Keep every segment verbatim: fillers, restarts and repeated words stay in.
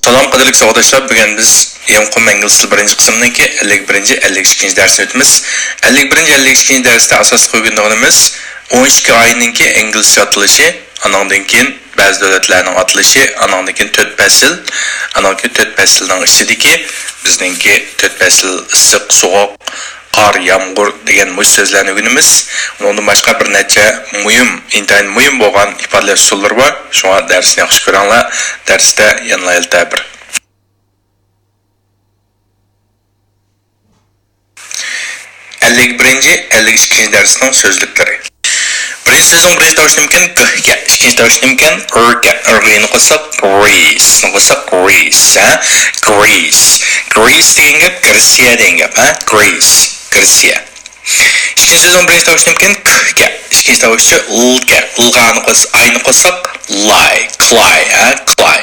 سالام، قەدىرلىك ساۋاقداشلار، بۈگۈن بىز يەنقۇم ئىنگلىز تىلى بىرىنچى قىسمىنىڭكى ئەللىك بىرىنچى، ئەللىك ئىككىنچى دەرسىنى ئۆتىمىز. ئەللىك بىرىنچى، ئەللىك ئىككىنچى دەرستە ئاساسلىق ئۆگىنىدىغىنىمىز ئون ئىككى ئاينىڭكى ئىنگلىزچە ئاتىلىشى، ئانىڭدىن كېيىن بەزى دۆلەتلەرنىڭ ئاتىلىشى، ئانىڭدىن كېيىن تۆت پەسىل، ئانىڭدىن كېيىن تۆت پەسىلنىڭ ئىچىدىكى بىزنىڭكى تۆت پەسىل ئىسسىق، سوغۇق، قار، يامغۇر دېگەن مۇشۇ سۆزلەرنى ئۆگىنىمىز. ئۇنىڭدىن باشقا بىر نەچچە مۇھىم، ئىنتايىن مۇھىم بولغان ئىپادىلەش ئۇسۇللىرى بار. شۇڭا دەرسنى ياخشى كۆرۈڭلار. دەرستە يەنىلا ھېلىتە بىر. ئەللىك بىرىنچى، ئەللىك ئىككىنچى دەرسنىڭ سۆزلۈكلىرى. بىرىنچى سۆزنىڭ بىرىنچى تاۋۇشى نېمىكەن؟ گ ئىكەن. ئىككىنچى تاۋۇشى نېمىكەن؟ ر ئىكەن. ر نى قوشساق، رېس. نى قوشساق، رېس. ھە؟ گرېس. گرېس دېگەن گەپ گرېتسىيە دېگەن گەپ. ھە؟ گرېس. گرېتسىيە. ئىككىنچى سۆزنىڭ بىرىنچى تاۋۇشى نېمىكەن؟ ك ئىكەن. ئىككىنچى تاۋۇشى ل ئىكەن. ل غا نى قوشساق، ئاي نى قوشساق، لاي. كلاي. ھە؟ كلاي.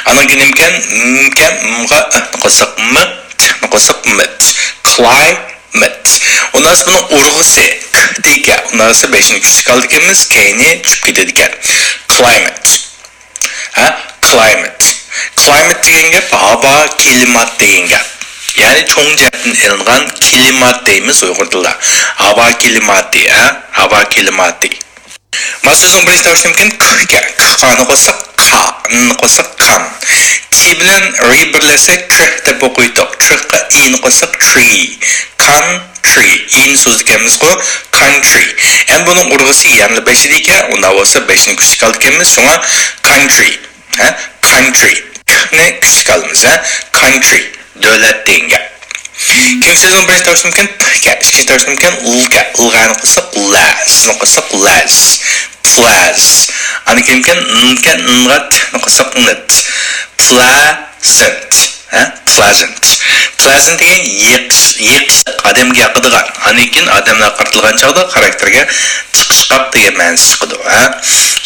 ئانىڭ كېيىن نېمىكەن؟ م ئىكەن. م غا ئى نى قوشساق، م. ت نى قوشساق، مىت. كلاي. مىت. ئۇنداق بۇنىڭ ئۇرغۇسى ك دېگەن. ئۇنداق بېشىنى كۈچلۈك ئالىدىكەنمىز، كەينى چۈشۈپ كېتىدىكەن. كلايمېت. ھە؟ كلايمېت. كلايمېت دېگەن گەپ ھاۋا، كىلىمات دېگەن گەپ. يەنى چوڭ جەھەتتىن ئېلىنغان كىلىمات دەيمىز ئۇيغۇر تىلىدا. ھاۋا كىلىماتى، ھە؟ ھاۋا كىلىماتى. ما سۆزنىڭ بىرىنچى تاۋۇشى نېمىكەن؟ ك ئىكەن. ك قا نى قوشساق، كا. ن نى قوشساق، كان. تى بىلەن رى بىرلەشسە، تر دەپ ئوقۇيتتۇق. تر غا ئى نى قوشساق، ترى. كان ترى. ئى نى سوزىدىكەنمىزغۇ، كانترى. ئەمدى بۇنىڭ ئۇرغۇسى يەنىلا بېشىدىكەن. ئۇنداق بولسا بېشىنى كۈچلۈك ئالىدىكەنمىز. شۇڭا كانترى. ھە؟ كانترى. ك نى كۈچلۈك ئالىمىز، ھە؟ كانترى. دۆلەت دېگەن گەپ. كېيىنكى سۆزنىڭ بىرىنچى تاۋۇشى نېمىكەن؟ پ ئىكەن. ئىككىنچى تاۋۇشى نېمىكەن؟ ل ئىكەن. ل غا نى قوشساق، لا. ز نى قوشساق، لاز. پلاز. ئانىڭ كېيىن نېمىكەن؟ ن ئىكەن. ن غا ت نى قوشساق، نىت. پلازېنت. ھە؟ پلازېنت. پلازېنت دېگەن يېقىش-، يېقىشلىق، ئادەمگە ياقىدىغان. ئاندىن كېيىن ئادەملەرگە قارىتىلغان چاغدا خاراكتېرگە چىقىشقاق دېگەن مەنىسى چىقىدۇ. ھە؟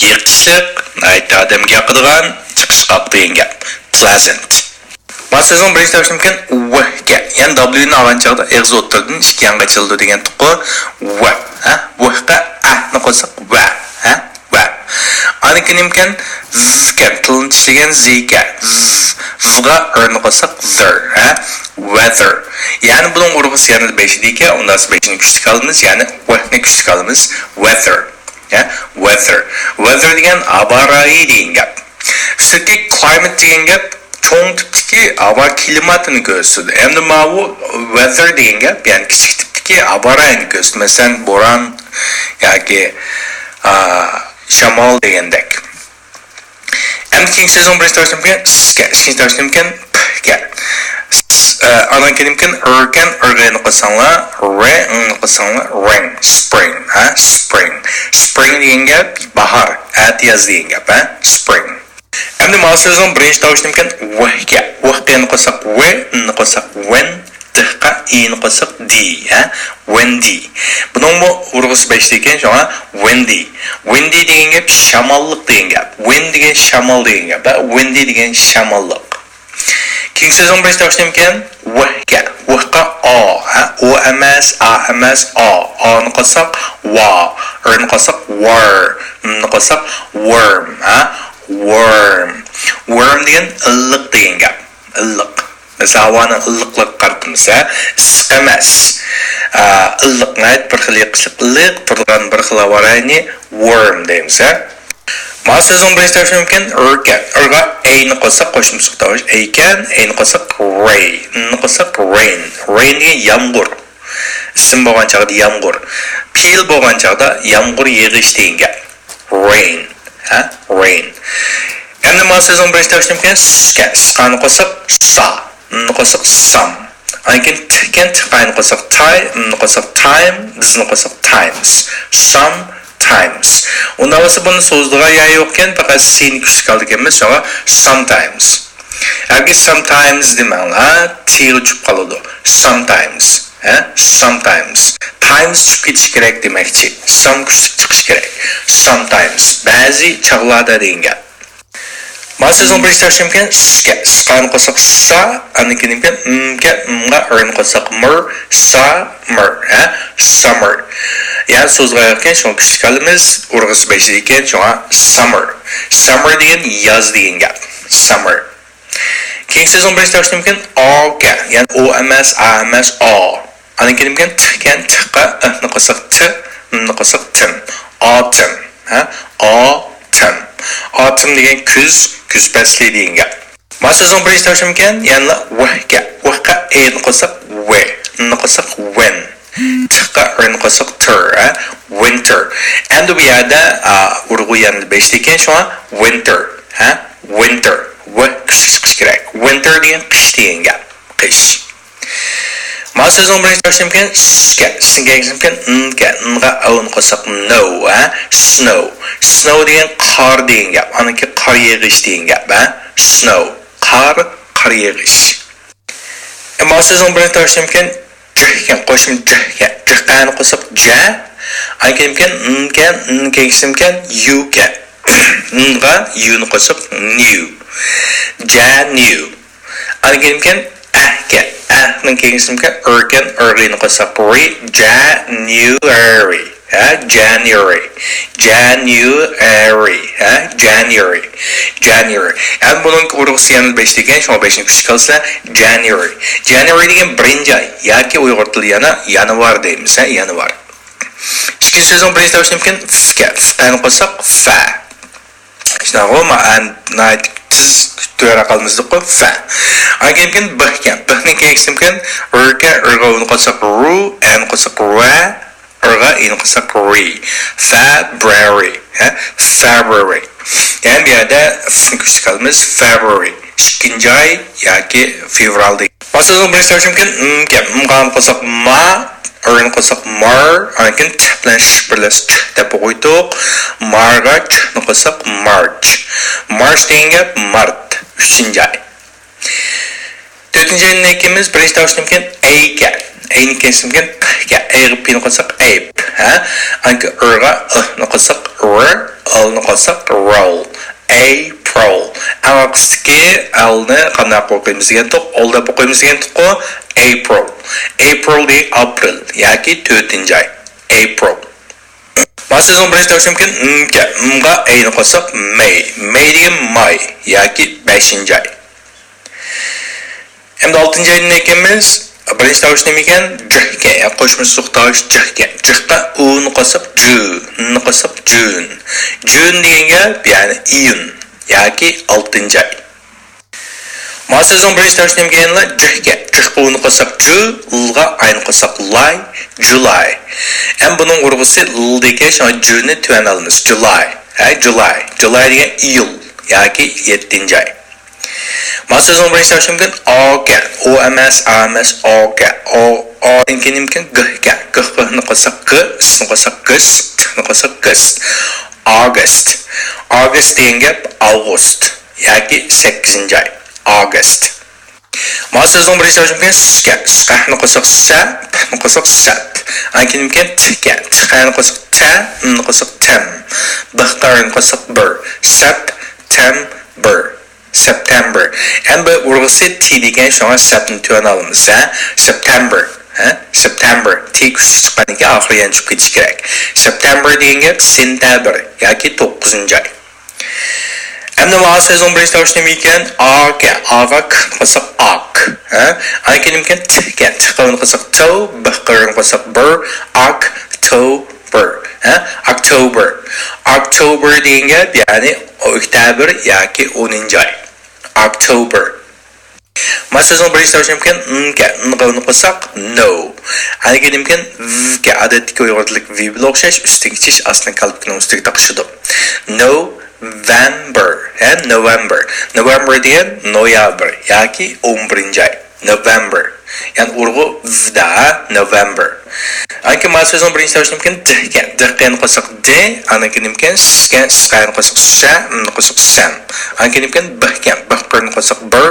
يېقىشلىق، ناھايىتى ئادەمگە ياقىدىغان، چىقىشقاق دېگەن گەپ. پلازېنت. ما سۆزنىڭ بىرىنچى تاۋۇشى نېمىكەن؟ ۋ ئىكەن. يەنى دابليۇ نى ئالغان چاغدا ئېغىز ئوتتۇرىدىن ئىككى يانغا ئېچىلىدۇ دېگەن تۇققۇ. ۋ. ھە؟ ۋ غا ئە نى قوشساق، ۋە. ھە؟ ۋە. ئانىڭكى نېمىكەن؟ ز ئىكەن. تىلنى چىشلىگەن ز ئىكەن. ز. ز غا ئىر نى قوشساق، زىر. ھە؟ ۋەزىر. يەنى بۇنىڭ ئۇرغۇسى يەنە بېشىدىكەن. ئۇنداق بېشىنى كۈچلۈك ئالىمىز. يەنى ۋ نى كۈچلۈك ئالىمىز. ۋەزىر. ھە؟ ۋەزىر. ۋەزىر دېگەن ھاۋا رايى دېگەن گەپ. ئۈستىدىكى كلايمېت دېگەن گەپ چوڭ تىپتىكى ھاۋا كىلىماتىنى كۆرسىتىدۇ. ئەمدى ماۋۇ ۋەزىر دېگەن گەپ، يەنى كىچىك تىپتىكى ھاۋا رايىنى كۆرسىتىدۇ. مەسىلەن، بوران ياكى، ئا، شامال دېگەندەك. ئەمدى كېيىنكى سۆزنىڭ بىرىنچى تاۋۇشى نېمىكەن؟ س ئىكەن. ئىككىنچى تاۋۇشى نېمىكەن؟ پ ئىكەن. س-، ئا، ئانىڭ كېيىن نېمىكەن؟ ر ئىكەن. ر غا ئى نى قوشساڭلار، ر ئىڭ نى قوشساڭلار، رىڭ. سپرىڭ. ھە؟ سپرىڭ. سپرىڭ دېگەن گەپ باھار، ئەتىياز دېگەن گەپ. ھە؟ سپرىڭ. ئەمدى ما سۆزنىڭ بىرىنچى تاۋۇشى نېمىكەن؟ ۋ ئىكەن. ۋ غا ئى نى قوشساق، ۋ، ن نى قوشساق، ۋىن، د غا ئى نى قوشساق، دى. ھە؟ ۋېندى. بۇنىڭمۇ ئۇرغۇسى بېشىدىكەن، شۇڭا ۋېندى. ۋېندى دېگەن گەپ شاماللىق دېگەن گەپ. ۋىن دېگەن شامال دېگەن گەپ. ھە؟ ۋېندى دېگەن شاماللىق. كېيىنكى سۆزنىڭ بىرىنچى تاۋۇشى نېمىكەن؟ ۋ ئىكەن. ۋ غا ئا. ھە؟ ئو ئەمەس، ئا ئەمەس، ئا. ئا نى قوشساق، ۋا. ر نى قوشساق، ۋار. م نى قوشساق، ۋورم. ھە؟ ۋورم. ۋورم دېگەن ئىللىق دېگەن گەپ. ئىللىق. مەسىلەن، ھاۋانىڭ ئىللىقلىقىغا قارىتىمىز، ھە؟ ئىسسىق ئەمەس. ئا، ئىللىق، ناھايىتى بىر خىل يېقىشلىق، ئىللىق تۇرىدىغان بىر خىل ھاۋا رايىنى ۋورم دەيمىز، ھە؟ ما سۆزنىڭ بىرىنچى تاۋۇشى نېمىكەن؟ ر ئىكەن. ر غا ئەي نى قوشساق، قوشمىسىق تاۋۇش ئەي ئىكەن. ئەي نى قوشساق، رەي. ن نى قوشساق، رەين. رەين دېگەن يامغۇر. ئىسىم بولغان چاغدا يامغۇر. پېئىل بولغان چاغدا يامغۇر يېغىش دېگەن گەپ. رەين. ھە؟ رەين. ئەمدى ما سۆزنىڭ بىرىنچى تاۋۇشى نېمىكەن؟ س ئىكەن. س غا نى قوشساق، سا. ن نى قوشساق، سام. ئاندىن كېيىن ت ئىكەن. ت غا ئى نى قوشساق، تاي. م نى قوشساق، تايم. د ز نى قوشساق، تايمس. سام تايمس. ئۇنداق بولسا بۇنى سوزىدىغان يەر يوق ئىكەن، پەقەت س نى كۈچلۈك ئالىدىكەنمىز، شۇڭا سامتايمس. ياكى سامتايمز دېمەڭلار، ت غا چۈشۈپ قالىدۇ. سامتايمز. ھە؟ سامتايمز. تايمز چۈشۈپ كېتىشى كېرەك دېمەكچى. سام كۈچلۈك چىقىشى كېرەك. سامتايمز. بەزى چاغلاردا دېگەن گەپ. ما سۆزنىڭ بىرىنچى تاۋۇشى نېمىكەن؟ س ئىكەن. س غا نى قوشساق، سا. ئاندىن كېيىن نېمىكەن؟ م ئىكەن. م غا ر نى قوشساق، مىر. سامىر. ھە؟ سامىر. يەنى سوزغان يوق ئىكەن، شۇڭا كۈچلۈك ئالىمىز. ئۇرغۇسى بېشىدا ئىكەن، شۇڭا سامىر. سامىر دېگەن ياز دېگەن گەپ. سامىر. كېيىنكى سۆزنىڭ بىرىنچى تاۋۇشى نېمىكەن؟ ئاكەن. يەنى ئو ئەمەس، ئا ئەمەس، ئا. ئاندىن كېيىن نېمىكەن؟ تىكەن، تىققا ئىنى قوشساق تى، ئىنى قوشساق تىم. ئاتىم. ھە؟ ئاتىم. ئاتىم دېگەن كۈز، كۈز پەسلى دېگەن گەپ. مانا سۆزنىڭ بىرىنچى تاۋۇشى نېمىكەن؟ يەنىلا ۋكەن. ۋكەن ئېنى قوشساق ۋې، ئىنى قوشساق ۋېن. تىققا ئىنى قوشساق تىر، ھە؟ ۋىنتېر. ئەمدى بۇ يەردە، ئا، ئۇرغۇ يەنە بەشتە ئىكەن، شۇڭا ۋىنتېر، ھە؟ ۋىنتېر. ۋ كۈچلۈك چىقىشى كېرەك. ۋىنتېر دېگەن قىش دېگەن گەپ. قىش. مانا سۆزنىڭ بىرىنچى تاۋۇشى نېمىكەن؟ سكەن. سكەن نېمىكەن؟ ئىنكەن. ئىنغا ئەۋنى قوشساق نو، ھە؟ سنو. سنو دېگەن قار دېگەن گەپ. ئانىڭكى قار يېغىش دېگەن گەپ، ھە؟ سنو. قار، قار يېغىش. مانا سۆزنىڭ بىرىنچى تاۋۇشى نېمىكەن؟ جىكەن. قوشما جىكەن. جىقەنى قوشساق جە. ئانىڭكى نېمىكەن؟ ئىنكەن. ئىنكەن نېمىكەن؟ يۇكەن. ئىنغا يۇنى قوشساق نيۇ. جەنيۇ. ئاندىن كېيىن ئەھكەن. ئەھنىڭ كېيىنكىسى نېمىكەن؟ ئىركەن. ئىرغىنى قوشساق رى. جەنيۇئەرى. ھە؟ جەنيۇئەرى. جەنيۇئەرى. ھە؟ جەنيۇئەرى. جەنيۇئەرى. ئەمدى بۇنىڭ ئۇرغۇسى يەنە بەشتە ئىكەن، شۇڭا بەشنى كۈچلۈك ئالسا، جەنيۇئەرى. جەنيۇئەرى دېگەن بىرىنچى ئاي ياكى ئۇيغۇر تىلى يەنە يانۋار دەيمىز، ھە؟ يانۋار. ئىككىنچى سۆزنىڭ بىرىنچى تاۋۇشى نېمىكەن؟ فكەن. فكەنى قوشساق فە. شۇنداقغۇ، ما-، ئەن-، ناھايىتى تېز تۆۋەنرەك قالمىسىدىققۇ، فە. ئاندىن كېيىن بىكەن. بىنىڭ كېيىنكىسى نېمىكەن؟ رىكەن. رىغا ئۇنى قوشساق رۇ، ئەنى قوشساق رۇە، ئىرغا ئىنى قوشساق رى. فەبرۇئەرى. ھە؟ فەبرۇئەرى. يەنى بۇ يەردە فنى كۈچلۈك ئالىمىز. فەبرۇئەرى. ئىككىنچى ئاي ياكى فېۋرال دېگەن. مانا سۆزنىڭ بىرىنچى تاۋۇشى نېمىكەن؟ مكەن. مغا ئۇنى قوشساق ما، ئىرنى قوشساق مار، ئاندىن كېيىن ت بىلەن ش بىرلەشسە چىھ دەپ ئوقۇيتتۇق. مارغا چنى قوشساق مارچ. مارچ دېگەن گەپ مارت، ئۈچىنچى ئاي. تۆتىنچى ئاينى نېمىكەنمىز؟ بىرىنچى تاۋۇشى نېمىكەن؟ ئەيكەن. ئەينى كېيىنكىسى نېمىكەن؟ ئەيكەن. ئەيغا پنى قوشساق ئەيپ. ھە؟ ئاندىن كېيىن ئىرغا ئىنى قوشساق ئىر، ئىلنى قوشساق ئىرل. ئەيپرىل. ئەڭ ئارقىسىدىكى ئەلنى قانداق ئوقۇيمىز دېگەنتۇق؟ ئول دەپ ئوقۇيمىز دېگەنتۇققۇ؟ ئەيپرىل. ئەيپرىل دېگەن ئاپرېل ياكى تۆتىنچى ئاي. ئەيپرىل. مانا سۆزنىڭ بىرىنچى تاۋۇشى نېمىكەن؟ مكەن. مغا ئەينى قوشساق مەي. مەي دېگەن ماي ياكى بەشىنچى ئاي. ئەمدى ئالتىنچى ئاينى نېمىكەنمىز؟ بىرىنچى تاۋۇشى نېمىكەن؟ جىكەن. يەنى قوشما سوزۇق تاۋۇش جىكەن. جىققا ئۇنى قوشساق جۇ، ننى قوشساق جۇن. جۇن دېگەن گەپ، يەنى ئىيۇن ياكى ئالتىنچى ئاي. مانا سۆزنىڭ بىرىنچى تاۋۇشى نېمىكەن؟ يەنىلا جىكەن. جىققا ئۇنى قوشساق جۇ، لغا ئاينى قوشساق لاي، جۇلاي. ئەمدى بۇنىڭ ئۇرغۇسى لدىكەن، شۇڭا جۇنى تۆۋەن ئالىمىز. جۇلاي. ھە، جۇلاي. جۇلاي دېگەن ئىيۇل ياكى يەتتىنچى ئاي. مانا سۆزنىڭ بىرىنچى تاۋۇشى نېمىكەن؟ ئاكەن. ئو ئەمەس، ئا ئەمەس، ئاكەن. ئو، ئادىن كېيىن نېمىكەن؟ گكەن. گخنى قوشساق گس، ئىسنى قوشساق گىس، تنى قوشساق گىس. ئاگست. ئاگست دېگەن گەپ ئاۋغۇست ياكى سەككىزىنچى ئاي. ئاگست. مانا سۆزنىڭ بىرىنچى تاۋۇشى نېمىكەن؟ سكەن. سكەننى قوشساق سە، پنى قوشساق سەپ. ئاندىن كېيىن نېمىكەن؟ تىكەن. تىقەننى قوشساق تە، منى قوشساق تەم. بىخقارنى قوشساق بىر. سەپ، تەم، بىر. سەپتەمبىر. ئەمدى بۇ ئۇرغۇسى تى دېگەن، شۇڭا سەپنى تۆۋەن ئالىمىز، ھە؟ سەپتەمبىر، ھە؟ سەپتەمبىر. تى كۈچلۈك چىققاندىن كېيىن ئاخىرى يەنە چۈشۈپ كېتىشى كېرەك. سەپتەمبىر دېگەن گەپ سېنتەبىر ياكى توققۇزىنچى ئاي. ئەمدى مانا سۆزنىڭ بىرىنچى تاۋۇشى نېمە ئىكەن؟ ئاكەن. ئاغا كنى قوشساق ئاك، ھە؟ ئاندىن كېيىن نېمىكەن؟ تىكەن. تىقىنى قوشساق تىۋ، بىخقىرنى قوشساق بىر، ئاك، تىۋ، بىر، ھە؟ ئاكتوبېر. ئاكتوبېر دېگەن گەپ، يەنى ئۆكتەبىر ياكى ئونىنچى ئاي. ئاكتوبېر. مانا سۆزنىڭ بىرىنچى تاۋۇشى نېمىكەن؟ نكەن. نغا نى قوشساق نو. ئاندىن كېيىن نېمىكەن؟ ۋكەن. ئادەتتىكى ئۇيغۇر تىلىدىكى ۋ بلوك ئىشلەش، ئۈستىگە چىش، ئاستىنى كالپۇكنىڭ ئۈستىگە تاقىشىدۇ. نوۋېمبېر، ھە، نوۋېمبېر. نوۋېمبېر دېگەن نويابىر ياكى ئون بىرىنچى ئاي. نوۋېمبېر. يەنى ئۇرغۇ ۋدا، نوۋېمبېر. ئاندىن كېيىن مانا سۆزنىڭ بىرىنچى تاۋۇشى نېمىكەن؟ دكەن. دكەننى قوشساق دى، ئاندىن كېيىن نېمىكەن؟ سكەن، سكەننى قوشساق سە، منى قوشساق سەم. ئاندىن كېيىن نېمىكەن؟ بىكەن. بىخقىرنى قوشساق بىر،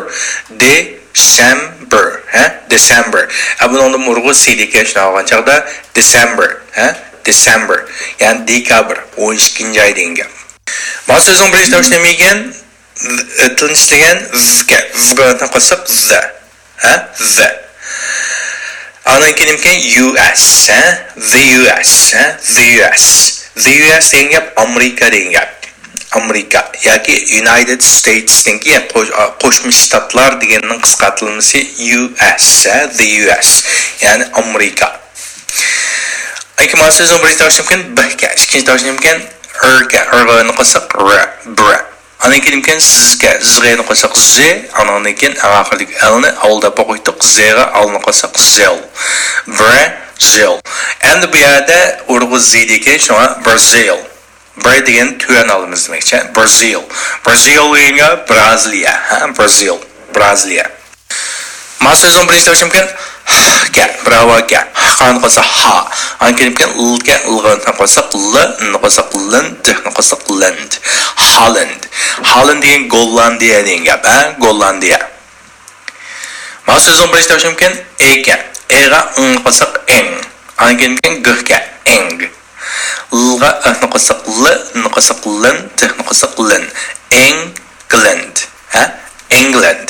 دى، شەمبىر، ھە؟ دېسەمبىر. ھە، بۇنىڭدىمۇ ئۇرغۇ سى دېگەن شۇنداق بولغان چاغدا دېسەمبىر، ھە؟ دېسەمبىر. يەنى دېكابىر، ئون ئىككىنچى ئاي دېگەن گەپ. مانا سۆزنىڭ بىرىنچى تاۋۇشى نېمە ئىكەن؟ تىلنى ئىشلىگەن ۋكەن. ۋغا نى قوشساق ۋە. ھە؟ ۋە. ئاندىن كېيىن نېمىكەن؟ يۇ ئەس، ھە؟ ۋى يۇ ئەس، ھە؟ ۋى يۇ ئەس. ۋى يۇ ئەس دېگەن گەپ ئامېرىكا دېگەن گەپ. ئامېرىكا ياكى يۇنايتېد ستېيتسنىڭكى قوش-، قوشما شتاتلار دېگەننىڭ قىسقارتىلمىسى يۇ ئېس، ھە، the يۇ ئېس، يەنى ئامېرىكا. ئاندىن كېيىن مانا سۆزنىڭ بىرىنچى تاۋۇشى نېمىكەن؟ بكەن. ئىككىنچى تاۋۇشى نېمىكەن؟ ئىركەن. ئىرغا نى قوشساق ر، بر. ئاندىن كېيىن نېمىكەن؟ زكەن. زغا نى قوشساق ز. ئاندىن كېيىن ئەڭ ئاخىرىدىكى ئېل نى ئاۋۋال دەپ ئوقۇيتتۇق. زغا ئاۋۋال نى قوشساق زېل. برازىل. ئەمدى بۇ يەردە ئۇرغۇ زى دېگەن، شۇڭا بىر زېل. بىر دېگەن تۆۋەن ئالىمىز دېمەكچى. برازىل. برازىل دېگەن گەپ برازىلىيە. ھە، برازىل. برازىلىيە. مانا سۆزنىڭ بىرىنچى تاۋۇشى نېمىكەن؟ ھكەن. براۋو، كەن. ھقا نى قوشساق ھا. ئاندىن كېيىن نېمىكەن؟ لكەن. لغا نى قوشساق ل، ن نى قوشساق لىن، د نى قوشساق لىند. ھالىند. ھالىند دېگەن گوللاندىيە دېگەن گەپ، ھە؟ گوللاندىيە. مانا سۆزنىڭ بىرىنچى تاۋۇشى نېمىكەن؟ ئېكەن. ئېغا ئىڭ نى قوشساق ئېڭ. ئاندىن كېيىن نېمىكەن؟ گكەن. ئېڭگ. لغا ئىھ نى قوشساق ل، ن نى قوشساق لىن، د نى قوشساق لىن. ئېنگلەند. ھە؟ ئېنگلەند.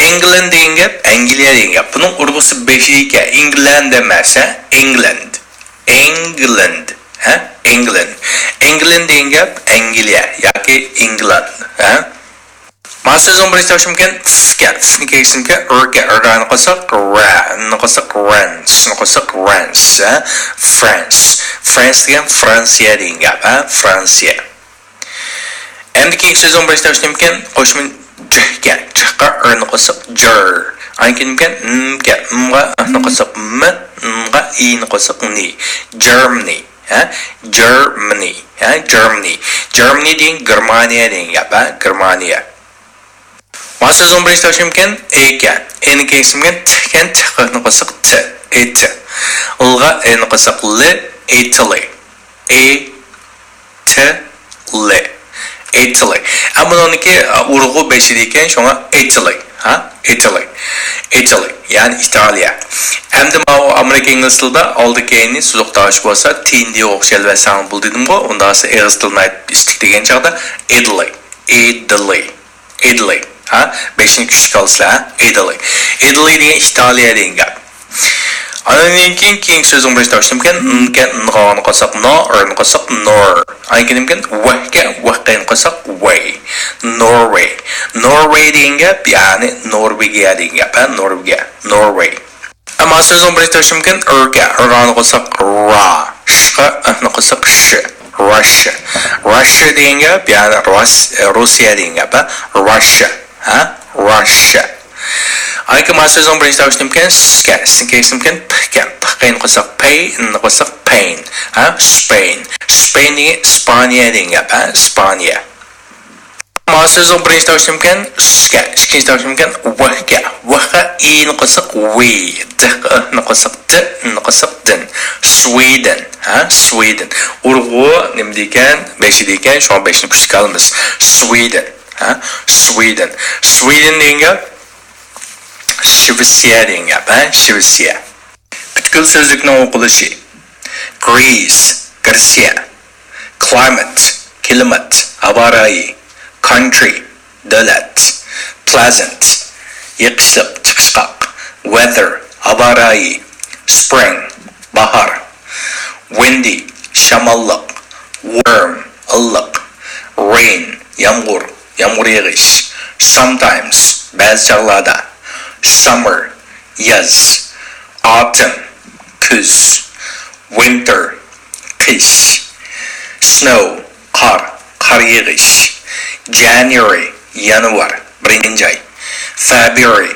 ئېنگلەند دېگەن گەپ ئەنگلىيە دېگەن گەپ. بۇنىڭ ئۇرغۇسى بېشىدىكى ئىنگلەند ئەمەس، ھە؟ ئېنگلەند. ئېنگلەند. ھە؟ ئېنگلەند. ئېنگلەند دېگەن گەپ ئەنگلىيە ياكى ئىنگلاند. ھە؟ مانا سۆزنىڭ بىرىنچى تاۋۇشى نېمىكەن؟ فكەن. فنىڭ كېيىنكىسى نېمىكەن؟ ئىركەن. ئىرغا نى قوشساق را، ن نى قوشساق رەن، س نى قوشساق رەنس. ھە؟ فرانس. فرانس دېگەن فرانسىيە دېگەن گەپ. ھە؟ فرانسىيە. ئەمدى كېيىنكى سۆزنىڭ بىرىنچى تاۋۇشى نېمىكەن؟ قوشما جكەن. جقا ئىر نى قوشساق جىر. ئاندىن كېيىن نېمىكەن؟ مگە ئىم نى قوشساق م، نغا ئى نى قوشساق نى. جېرمىنى. ھە؟ جېرمىنى. ھە؟ جېرمىنى. جېرمىنى دېگەن گېرمانىيە دېگەن گەپ، ھە؟ گېرمانىيە. مانا سۆزنىڭ بىرىنچى تاۋۇشى نېمىكەن؟ ئېكەن. ئېنىڭ كېيىنكىسى نېمىكەن؟ تىكەن. تىغا نى قوشساق تى. ئېتى. ئىلغا ئېنى قوشساق لى. ئېتىلى. ئېتىلى. ئېتىلى. ئەمما بۇنىڭدىكى ئۇرغۇ بېشىدىكەن، شۇڭا ئېتىلى. ھە؟ ئىتالى. ئىتالى، يەنى ئىتالىيە. ئەمدى ماۋۇ ئامېرىكا ئىنگلىز تىلىدا ئالدى كەينى سوزۇق تاۋۇش بولسا، تىندىغا ئوخشىتىۋەتسەڭ بولىدۇ دېدىمغۇ، ئۇنداقسا ئېغىز تىلىنى ئىشلىتىدىغان چاغدا ئىدلى، ئىدلى، ئىدلى. ھە؟ بېشىنى كۈچلۈك ئالىسىلەر، ھە؟ ئىدلى. ئىدلى دېگەن ئىتالىيە دېگەن گەپ. ئاندىن كېيىن، كېيىنكى سۆزنىڭ بىرىنچى تاۋۇشى نېمىكەن؟ نغا نى قوشساق نا، ر نى قوشساق نور. ئاندىن كېيىن نېمىكەن؟ ۋكەن، ۋكەن نى قوشساق ۋەي. نورۋەي. نورۋەي دېگەن گەپ، يەنى نورۋېگىيە دېگەن گەپ، ھە؟ نورۋېگىيە. نورۋەي. ئەمما سۆزنىڭ بىرىنچى تاۋۇشى نېمىكەن؟ ئىركەن. ئىرغا نى قوشساق را. شقا ئىھ نى قوشساق ش. راشا. راشا دېگەن گەپ، يەنى راس-، روسىيە دېگەن گەپ، ھە؟ راشا. ھە؟ راشا. ئاندىن كېيىن مانا سۆزنىڭ بىرىنچى تاۋۇشى نېمىكەن؟ سكەن. سنىڭ كېيىنكىسى نېمىكەن؟ پكەن. پقا نى قوشساق پەي، ن نى قوشساق پەين. ھە؟ سپەين. سپەين دېگەن ئىسپانىيە دېگەن گەپ، ھە؟ ئىسپانىيە. مانا سۆزنىڭ بىرىنچى تاۋۇشى نېمىكەن؟ سكەن. ئىككىنچى تاۋۇشى نېمىكەن؟ ۋكەن. ۋغا ئى نى قوشساق ۋى، دغا ئىھ نى قوشساق د، ن نى قوشساق دىن. سۋىدىن. ھە؟ سۋىدىن. ئۇرغۇ نېمىدىكەن؟ بېشىدىكەن، شۇڭا بېشىنى كۈچلۈك ئالىمىز. سۋىدىن. ھە؟ سۋىدىن. سۋىدىن دېگەن گەپ شىۋېتسىيە دېگەن گەپ، ھە؟ شىۋېتسىيە. پۈتكۈل سۆزلۈكنىڭ ئوقۇلۇشى. گرىس، گرېتسىيە. كلايمېت، كىلىمات، ھاۋا رايى. كانترى، دۆلەت. پلېزېنت، يېقىشلىق، چىقىشقاق. ۋېدېر، ھاۋا رايى. سپرىڭ، باھار. ۋىندى، شاماللىق. ۋارم، ئىللىق. رېين، يامغۇر، يامغۇر يېغىش. سامتايمس، بەزى چاغلاردا. ساممېر، ياز. ئاتام، كۈز. ۋىنتېر، قىش. سنو، قار، قار يېغىش. جانۇئارى، يانۋار، بىرىنچى ئاي. فېبرۇئارى،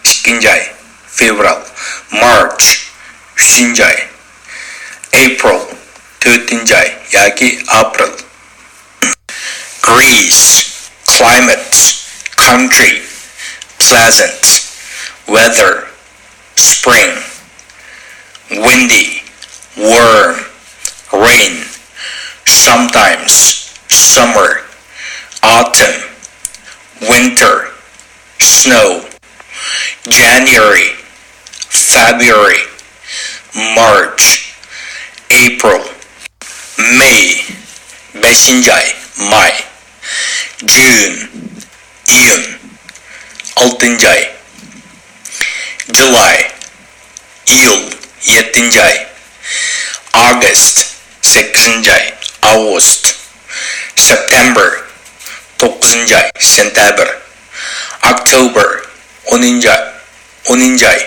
ئىككىنچى ئاي، فېۋرال. مارچ، ئۈچىنچى ئاي. ئەپرىل، تۆتىنچى ئاي ياكى ئاپرېل. گرىس، كلايمېت، كانترى، پلېزېنت، ۋېدېر، سپرىڭ، ۋىندى، ۋارم، رېين، سامتايمس، ساممېر، ئاتام، ۋىنتېر، سنو، جانۇئارى، فېبرۇئارى، مارچ، ئەپرىل. مەي، بەشىنچى ئاي، ماي. جۇن، ئىيۇن، ئالتىنچى ئاي. جۇلاي، ئىيۇل، يەتتىنچى ئاي. ئاگۇست، سەككىزىنچى ئاي، ئاۋغۇست. سېپتېمبېر، توققۇزىنچى ئاي، سېنتەبىر. October، ئونىنچى ئاي، ئونىنچى ئاي،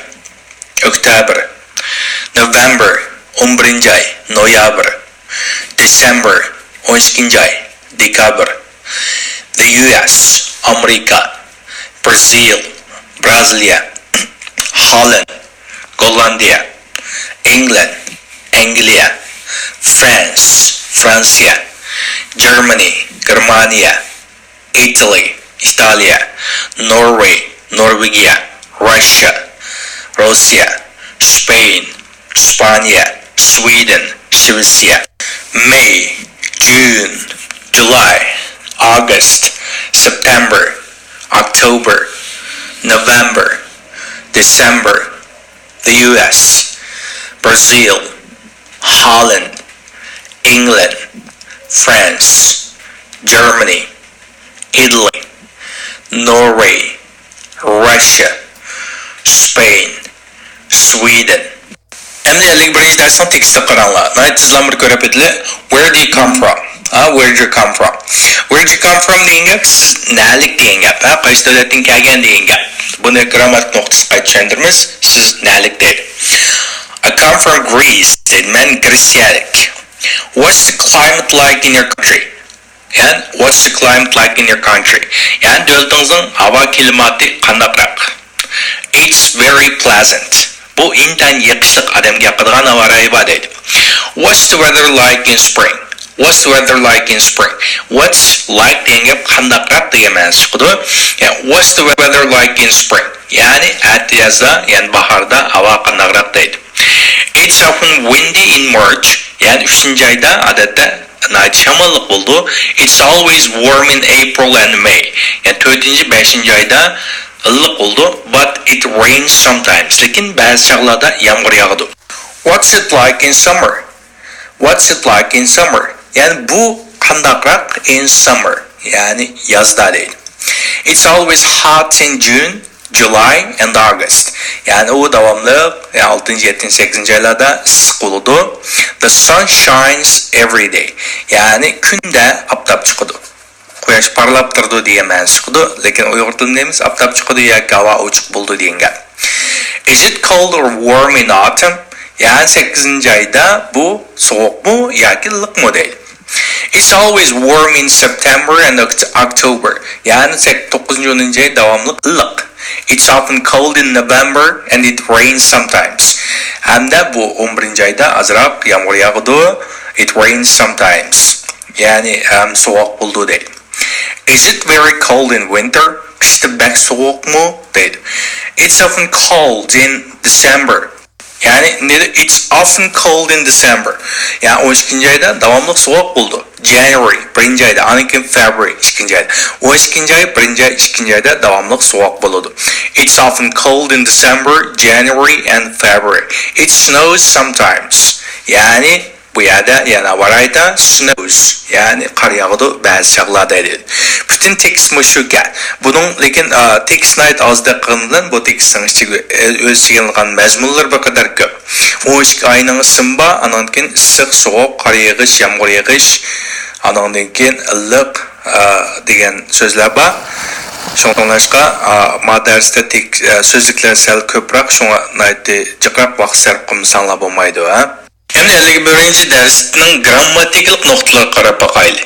ئۆكتەبىر. November، ئون بىرىنچى ئاي، نويابىر. December، ئون ئىككىنچى ئاي، دېكابىر. The U S، ئامېرىكا. Brazil، بىرازىلىيە. Holland، گوللاندىيە. England، ئەنگلىيە. France، فرانسىيە. Germany، گېرمانىيە. Italy، ئىتالىيە. Norway، نورۋېگىيە. Russia، روسىيە. Spain، ئىسپانىيە. Sweden، شىۋېتسىيە. May، June، July، August، September، October، November، December. The U S، Brazil، Holland، England، France، Germany، Italy، Norway، Russia، Spain، Sweden. ئەمدى ئەللىك بىرىنچى دەرسنىڭ تېكىستىگە قاراڭلار. ناھايىتى تېزلا بىر كۆرۈپ ئۆتىلى. Where do you come from? ھە، where do you come from? Where do you come from دېگەن گەپ سىز نەلىك دېگەن گەپ. ھە، قايسى دۆلەتتىن كەلگەن دېگەن گەپ. بۇنى گرامماتىك نۇقتىسى قايتا چۈشەندۈرىمىز. سىز نەلىك دەيدۇ. I come from Greece دەيدۇ. مەن گرېتسىيەلىك. What's the climate like in your country? يەنى what's the climate like in your country? يەنى دۆلىتىڭىزنىڭ ھاۋا كىلىماتى قانداقراق؟ It's very pleasant. بۇ ئىنتايىن يېقىشلىق، ئادەمگە ياقىدىغان ھاۋا رايى بار دەيدۇ. What's the weather like in spring? What's the weather like in spring? What's like دېگەن گەپ قانداقراق دېگەن مەنىسى چىقىدۇ. يەنى what's the weather like in spring? يەنى ئەتە يازدا، يەنى باھاردا ھاۋا قانداقراق دەيدۇ. It's often windy in March. يەنى ئۈچىنچى ئايدا ئادەتتە ناھايىتى شاماللىق بولىدۇ. It's always warm in April and May. يەنى تۆتىنچى، بەشىنچى ئايدا ئىللىق بولىدۇ. But it rains sometimes. لېكىن بەزى چاغلاردا يامغۇر ياغىدۇ. What's it like in summer? What's it like in summer? يەنى بۇ قانداقراق in summer؟ يەنى يازدا دەيدۇ. It's always hot in June, July and August. يەنى ئۇ داۋاملىق، يەنى ئالتىنچى، يەتتىنچى، سەككىزىنچى ئايلاردا ئىسسىق بولىدۇ. The sun shines every day. يەنى كۈندە ئاپتاپ چىقىدۇ. قۇياش پارلاپ تۇرىدۇ دېگەن مەنىسى چىقىدۇ. لېكىن ئۇيغۇر تىلىدا نېمىز ئاپتاپ چىقىدۇ ياكى ھاۋا ئوچۇق بولىدۇ دېگەن گەپ. Is it cold or warm in autumn? يەنى سەككىزىنچى ئايدا بۇ سوغۇقمۇ ياكى ئىللىقمۇ دەيدۇ. It's always warm in September and Oct-, October. يەنى سەك-، توققۇزىنچى، ئونىنچى ئاي داۋاملىق ئىللىق. It's often cold in November and it rains sometimes. ھەمدە بۇ ئون بىرىنچى ئايدا ئازراق يامغۇر ياغىدۇ. It rains sometimes. يەنى ھەم سوغۇق بولىدۇ دەيدۇ. Is it very cold in winter? قىشتا بەك سوغۇقمۇ دەيدۇ. It's often cold in December. يەنى نېدە؟ It's often cold in December. يەنى ئون ئىككىنچى ئايدا داۋاملىق سوغۇق بولىدۇ. January، بىرىنچى ئايدا، ئاندىن كېيىن February، ئىككىنچى ئايدا. ئون ئىككىنچى ئاي، بىرىنچى ئاي، ئىككىنچى ئايدا داۋاملىق سوغۇق بولىدۇ. It's often cold in December, January and February. It snows sometimes. يەنى بۇ يەردە يەنە ھاۋا رايىدا snows، يەنى قار ياغىدۇ بەزى چاغلاردا دەيدۇ. پۈتۈن تېكىست مۇشۇكەن. بۇنىڭ لېكىن، ئا، تېكىست ناھايىتى ئاز دەپ قىلغان بىلەن بۇ تېكىستنىڭ ئىچىگە ئۆ-، ئۆز ئىچىگە ئالغان مەزمۇنلىرى بىر قەدەر كۆپ. ئون ئىككى ئاينىڭ ئىسمى بار، ئانىڭدىن كېيىن ئىسسىق، سوغۇق، قار يېغىش، يامغۇر يېغىش، ئانىڭدىن كېيىن ئىللىق، ئا، دېگەن سۆزلەر بار. شۇڭلاشقا، ئا، ما دەرستە تېك-، ئا، سۆزلۈكلەر سەل كۆپرەك، شۇڭا ناھايىتى جىقراق ۋاقىت سەرپ قىلمىساڭلار بولمايدۇ، ھە؟ ئەمدى ئەللىك بىرىنچى دەرسنىڭ گرامماتىكىلىق نۇقتىلىرىغا قاراپ باقايلى.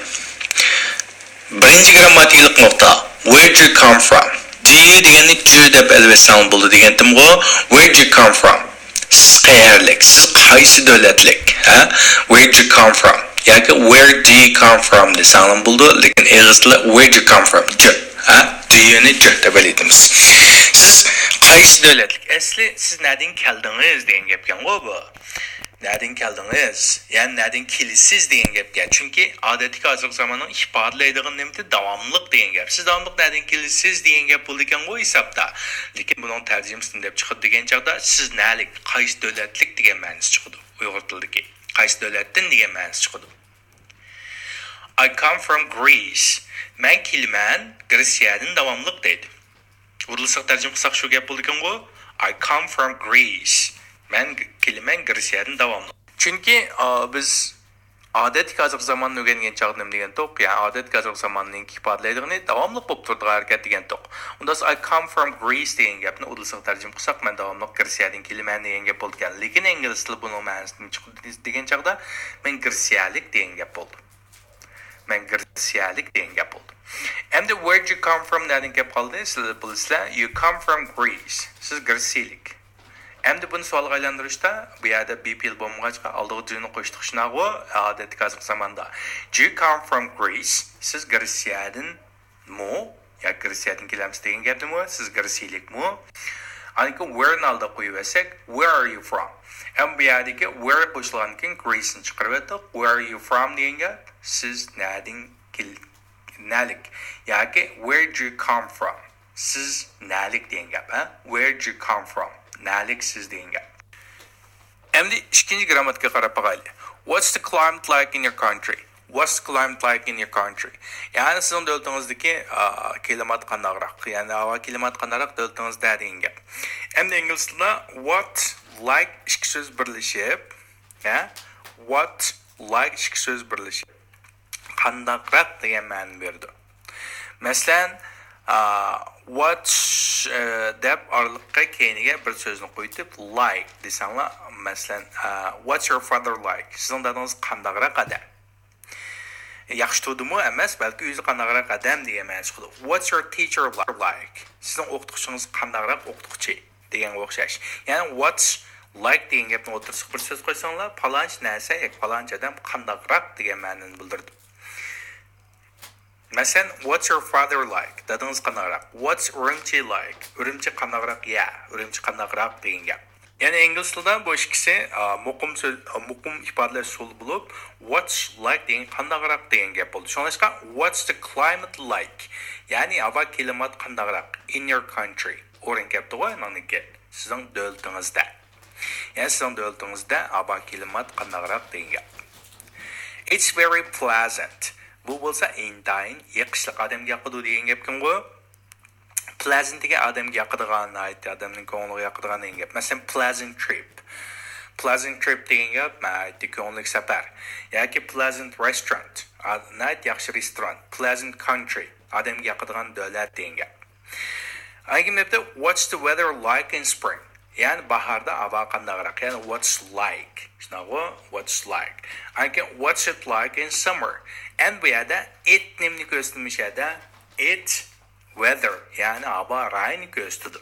بىرىنچى گرامماتىكىلىق نۇقتا. Where do you come from? Do you دېگەننى do دەپ ئېلىۋەتسەڭلار بولىدۇ دېگەنتىمغۇ. Where do you come from? سىز قەيەرلىك؟ سىز قايسى دۆلەتلىك؟ ھە؟ Where do you come from? ياكى where do you come from دېسەڭلار بولىدۇ. لېكىن ئېغىز تىلى where do you come from؟ Do. ھە؟ Do you نى do دەپ ئېلىۋېتىمىز. سىز قايسى دۆلەتلىك؟ ئەسلى سىز نەدىن كەلدىڭىز دېگەن گەپكەنغۇ بۇ. نەدىن كەلدىڭىز؟ يەنى نەدىن كېلىسىز دېگەن گەپكەن. چۈنكى ئادەتتىكى ھازىرقى زاماننىڭ ئىپادىلەيدىغان نېمىتى داۋاملىق دېگەن گەپ. سىز داۋاملىق نەدىن كېلىسىز دېگەن گەپ بولىدىكەنغۇ ھېسابتا. لېكىن بۇنىڭ تەرجىمىسى نېمە دەپ چىقىدۇ دېگەن چاغدا سىز نەلىك، قايسى دۆلەتلىك دېگەن مەنىسى چىقىدۇ. ئۇيغۇر تىلىدىكى قايسى دۆلەتتىن دېگەن مەنىسى چىقىدۇ. I come from Greece. مەن كېلىمەن گرېتسىيەدىن داۋاملىق دەيدۇ. ئۇدۇلسىغا تەرجىمە قىلساق شۇ گەپ بولىدىكەنغۇ. I come from Greece. مەن كېلىمەن گرېتسىيەدىن داۋاملىق. چۈنكى، ئا، بىز ئادەتتىكى ھازىرقى زاماننى ئۆگەنگەن چاغدا نېمە دېگەنتۇق؟ يەنى ئادەتتىكى ھازىرقى زاماننىڭكى ئىپادىلەيدىغىنى داۋاملىق بولۇپ تۇرىدىغان ھەرىكەت دېگەنتۇق. ئۇندا I come from Greece دېگەن گەپنى ئۇدۇلسىغا تەرجىمە قىلساق، مەن داۋاملىق گرېتسىيەدىن كېلىمەن دېگەن گەپ بولىدىكەن. لېكىن ئىنگلىز تىلى بۇنىڭ مەنىسى نېمە چىقىدۇ دېگەن چاغدا، مەن گرېتسىيەلىك دېگەن گەپ بولدى. مەن گرېتسىيەلىك دېگەن گەپ بولدى. ئەمدى where do you come from نەدىن كەپ قالدى؟ سىلەر بىلىسىلەر، you come from Greece. سىز گرېتسىيەلىك. ئەمدى بۇنى سوئالغا ئايلاندۇرۇشتا، بۇ يەردە be پېئىل بولمىغاچقا، ئالدىغا do نى قوشتۇق، شۇنداقغۇ؟ ئادەتتىكى ھازىرقى زاماندا. Do you come from Greece؟ سىز گرېتسىيەدىنمۇ؟ ياكى گرېتسىيەدىن كېلەمسىز دېگەن گەپنىمۇ؟ سىز گرېتسىيەلىكمۇ؟ ئاندىن كېيىن where نى ئالدىغا قويۇۋەتسەك، where are you from؟ ئەمما بۇ يەردىكى where قوشۇلغاندىن كېيىن Greece نى چىقىرىۋەتتۇق. Where are you from دېگەن گەپ، سىز نەدىن كېل-، نەلىك؟ ياكى where do you come from؟ سىز نەلىك دېگەن گەپ، ھە؟ Where do you come from؟ نەلىك سىز دېگەن گەپ. ئەمدى ئىككىنچى گىرامماتىكىغا قاراپ باقايلى. What's the climate like in your country? What's the climate like in your country? يەنى سىزنىڭ دۆلىتىڭىزدىكى، ئا، كىلىمات قانداقراق؟ يەنى ھاۋا كىلىمات قانداقراق دۆلىتىڭىزدە دېگەن گەپ. ئەمدى ئىنگلىز تىلىدا what، like ئىككى سۆز بىرلىشىپ، ھە؟ What، like ئىككى سۆز بىرلىشىپ قانداقراق دېگەن مەنىنى بېرىدۇ. مەسىلەن، ئا، what، ئە، دەپ ئارىلىققا كەينىگە بىر سۆزنى قويۇۋېتىپ، like دېسەڭلار، مەسىلەن، ئا، what's your father like؟ سىزنىڭ دادىڭىز قانداقراق ئادەم؟ ياخشى تۇردىمۇ ئەمەس، بەلكى ئۆزى قانداقراق ئادەم دېگەن مەنە چىقىدۇ. What's your teacher like؟ سىزنىڭ ئوقۇتقۇچىڭىز قانداقراق ئوقۇتقۇچى؟ دېگەنگە ئوخشاش. يەنى what's like دېگەن گەپنىڭ ئوتتۇرىسىغا بىر سۆز قويساڭلار، پالانچى نەرسە ياكى پالانچى ئادەم قانداقراق دېگەن مەنىنى بىلدۈرىدۇ. مەسىلەن، what's your father like؟ دادىڭىز قانداقراق؟ What's ئۈرۈمچى like؟ ئۈرۈمچى قانداقراق يەر؟ ئۈرۈمچى قانداقراق دېگەن گەپ. يەنى ئىنگلىز تىلىدا بۇ ئىككىسى، ئا، مۇقىم سۆز، ئا، مۇقىم ئىپادىلەش ئۇسۇلى بولۇپ، what's like دېگەن قانداقراق دېگەن گەپ بولدى. شۇڭلاشقا، what's the climate like؟ يەنى ھاۋا كىلىمات قانداقراق؟ In your country. ئورۇن كەپتىغۇ ئانىڭدىن كېيىن. سىزنىڭ دۆلىتىڭىزدە. يەنى سىزنىڭ دۆلىتىڭىزدە ھاۋا كىلىمات قانداقراق دېگەن گەپ. It's very pleasant. بۇ بولسا ئىنتايىن يېقىشلىق ئادەمگە ياقىدۇ دېگەن گەپكەنغۇ. Pleasant دېگەن ئادەمگە ياقىدىغان، ناھايىتى ئادەمنىڭ كۆڭلىگە ياقىدىغان دېگەن گەپ. مەسىلەن، pleasant trip. Pleasant trip دېگەن گەپ ناھايىتى كۆڭۈللۈك سەپەر. ياكى pleasant restaurant. ئا-، ناھايىتى ياخشى رېستوران. Pleasant country. ئادەمگە ياقىدىغان دۆلەت دېگەن گەپ. ئاندىن كېيىن دەپتۇ، what's the weather like in spring؟ يەنى باھاردا ھاۋا قانداقراق؟ يەنى what's like؟ شۇنداقغۇ؟ What's like؟ ئاندىن كېيىن what's it like in summer؟ ئەمدى بۇ يەردە it نېمىنى كۆرسىتىدۇ مۇشۇ يەردە؟ It weather، يەنى ھاۋا رايىنى كۆرسىتىدۇ.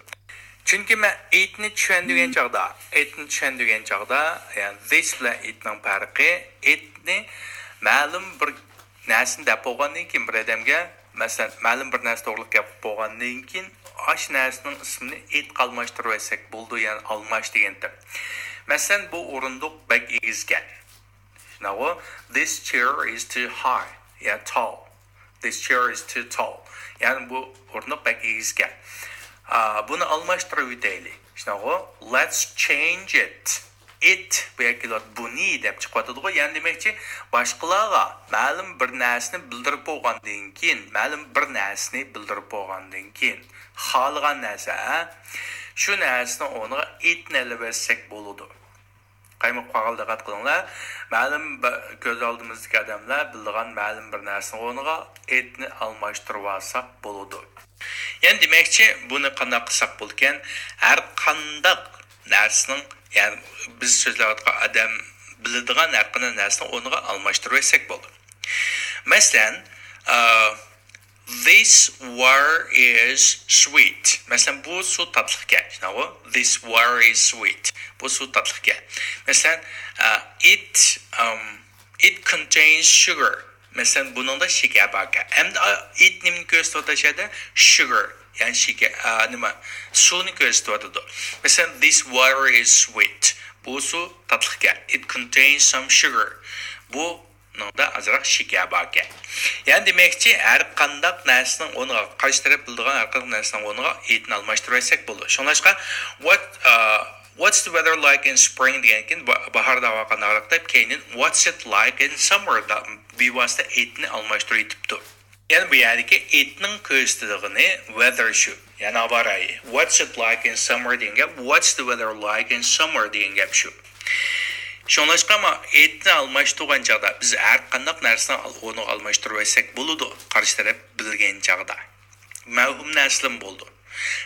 چۈنكى مەن it نى چۈشەندۈرگەن چاغدا، it نى چۈشەندۈرگەن چاغدا، يەنى this بىلەن it نىڭ پەرقى، it نى مەلۇم بىر نەرسىنى دەپ بولغاندىن كېيىن بىر ئادەمگە، مەسىلەن، مەلۇم بىر نەرسە توغرىلىق گەپ قىلىپ بولغاندىن كېيىن، ئاشۇ نەرسىنىڭ ئىسمىنى it قا ئالماشتۇرۇۋەتسەك بولىدۇ، يەنى ئالماش دېگەنتىم. مەسىلەن، بۇ ئورۇندۇق بەك ئېگىزكەن. شۇنداقغۇ؟ This chair is too high. يا tall. This chair is too tall. يەنى بۇ ئورۇندۇق بەك ئېگىزكەن. ئا، بۇنى ئالماشتۇرۇۋېتەيلى. شۇنداقغۇ؟ Let's change it. It بۇ يەرگە كېلىۋاتىدۇ، بۇنى دەپ چىقىۋاتىدىغۇ. يەنى دېمەكچى، باشقىلارغا مەلۇم بىر نەرسىنى بىلدۈرۈپ بولغاندىن كېيىن، مەلۇم بىر نەرسىنى بىلدۈرۈپ بولغاندىن كېيىن، خالىغان نەرسە، ھە؟ شۇ نەرسىنىڭ ئورنىغا it نى ئېلىۋەتسەك بولىدۇ. قايمۇقۇپ قالغىلى دىققەت قىلىڭلار. مەلۇم بىر، كۆز ئالدىمىزدىكى ئادەملەر بىلىدىغان مەلۇم بىر نەرسىنىڭ ئورنىغا it نى ئالماشتۇرۇۋالساق بولىدۇ. يەنى دېمەكچى، بۇنى قانداق قىلساق بولىدىكەن؟ ھەر قانداق نەرسىنىڭ، يەنى بىز سۆزلەۋاتقان ئادەم بىلىدىغان ھەر قانداق نەرسىنىڭ ئورنىغا ئالماشتۇرۇۋەتسەك بولىدۇ. مەسىلەن، ئا، This water is sweet. مەسىلەن، بۇ سۇ تاتلىقكەن. شۇنداقغۇ؟ This water is sweet. بۇ سۇ تاتلىقكەن. مەسىلەن، ئا، it، ئام، it contains sugar. مەسىلەن، بۇنىڭدا شېكەر باركەن. ئەمدى، ئا، it نېمىنى كۆرسىتىۋاتىدۇ شۇ يەردە؟ Sugar. يەنى شېكەر، ئا، نېمە؟ سۇنى كۆرسىتىۋاتىدۇ. مەسىلەن، this water is sweet. بۇ سۇ تاتلىقكەن. It contains some sugar. بۇ نىڭدا ئازراق شېكەر باركەن. يەنى دېمەكچى، ھەر قانداق نەرسىنىڭ ئورنىغا، قارشى تەرەپ بىلىدىغان ھەر قانداق نەرسىنىڭ ئورنىغا it نى ئالماشتۇرۇۋەتسەك بولىدۇ. شۇڭلاشقا، what، uh, what's the weather like in spring دېگەندىن كېيىن، با-، باھاردا ھاۋا قانداقراق دەپ، كەينىدىن what's it like in summer دا بىۋاسىتە it نى ئالماشتۇرۇۋېتىپتۇ. يەنى بۇ يەردىكى it نىڭ كۆرسىتىدىغىنى weather شۇ. يەنى ھاۋا رايى. What's it like in summer دېگەن گەپ، what's the weather like in summer دېگەن گەپ شۇ. شۇڭلاشقا ما ئىتنى ئالماشتۇرغان چاغدا بىز ھەر قانداق نەرسىنى ئال-، ئورنىغا ئالماشتۇرۇۋەتسەك بولىدۇ، قارشى تەرەپ بىلگەن چاغدا. مەۋھۇم نەرسىلەرمۇ بولىدۇ.